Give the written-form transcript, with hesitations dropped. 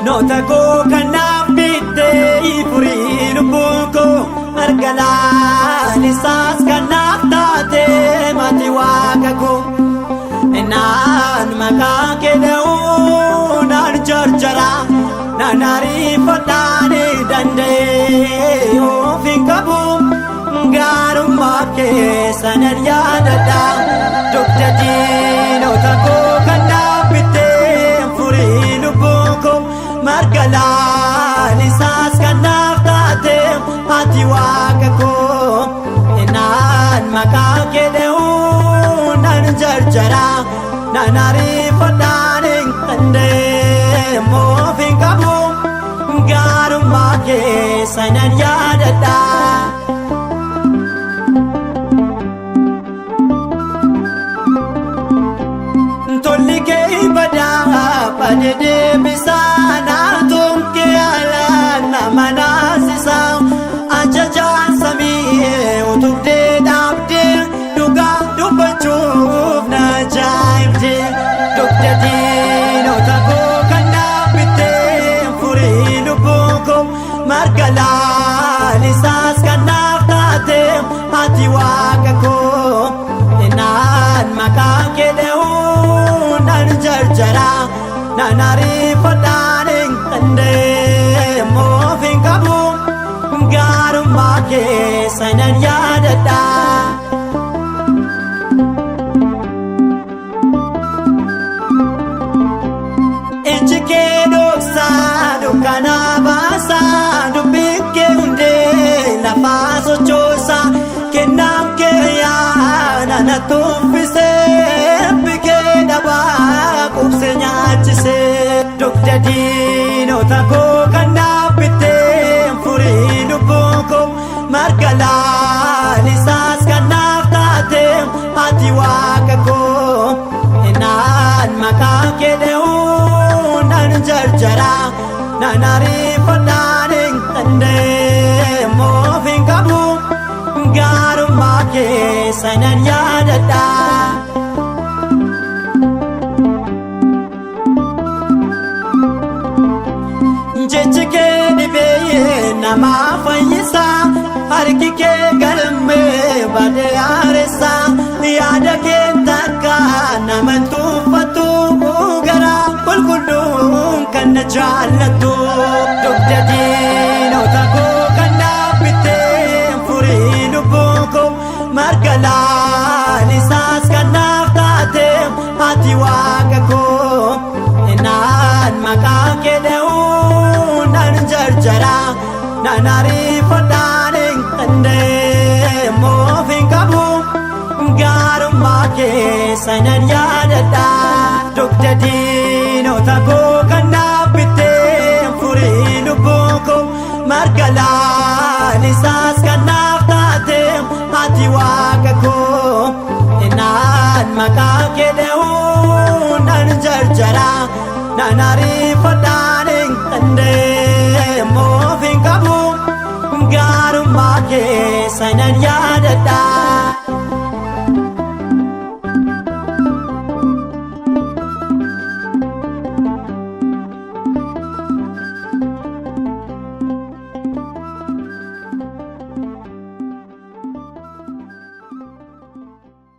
Diinota koo kanaaf bittee furii lubbuu koo marga laalisaas kanaaf taate mati waaqa koo. Naan maqaa kee dha'uu naan jarjara naan ariifadhaan danda'ee of hin qabu gaarummaa kee sanan yaadadha dugda diinota koo kanaaf bittee furii lubbuu koo marga laalisaas kanaaf taate ati waaqa koo. Naan maqaa kee dha'uu naan jarjara naan ariifadhaan danda'ee of hin qabu gaarummaa kee sanan yaadadha. Tolli kee badaa badee deebisaa naatuun kee alaan nama naasisaa ajajaan samii utubdee dhaabdee dhugaa dubbachuuf na ajaa'ibdee dugda diinota koo kan dhaabbittee furii lubbuu koo marga laalisaas kanaaf taate ati waaqa koo. Naan maqaa kee dha'uu naan jarjara naan ariifadhaan danda'ee of hin qabu gaarummaa kee sanan yaadadha. Iji kee dhoksaa dukkanaa baasaa dubbiin kee hundee lafaa sochoosaa kennaan kee yaada na tuffisee bikee dhabaa qubse nyaachisee dugda diinota koo kan dhaabbittee furii lubbuu koo marga laalisaas kanaaf taate ati waaqa koo. Naan maqaa kee dha'uu naan jarjara naan ariifadhaan danda'ee of hin qabu gaarummaa kee sanan yaadadha. Jechi kee dhibee nama fayyisa harki kee galmee badee haaressa yaada kee takka nama tuffatu garaa qulqulluun kan na jaallattu dugda diinota koo kan dhaabbittee furii lubbuu koo marga laalisaas kanaaf taate ati waaqa koo. Naan maqaa kee dha'uu naan jarjara naan ariifadhaan danda'ee of hin qabu gaarummaa kee sanan yaadadha. Dugda diinota koo kan dhaabbittee furii lubbuu koo marga laalisaas kanaaf taate ati waaqa koo. Naan maqaa kee dha'uu naan jarjara naan ariifadhaan danda'ee of hin qabu gaarummaa kee sanan yaadadha.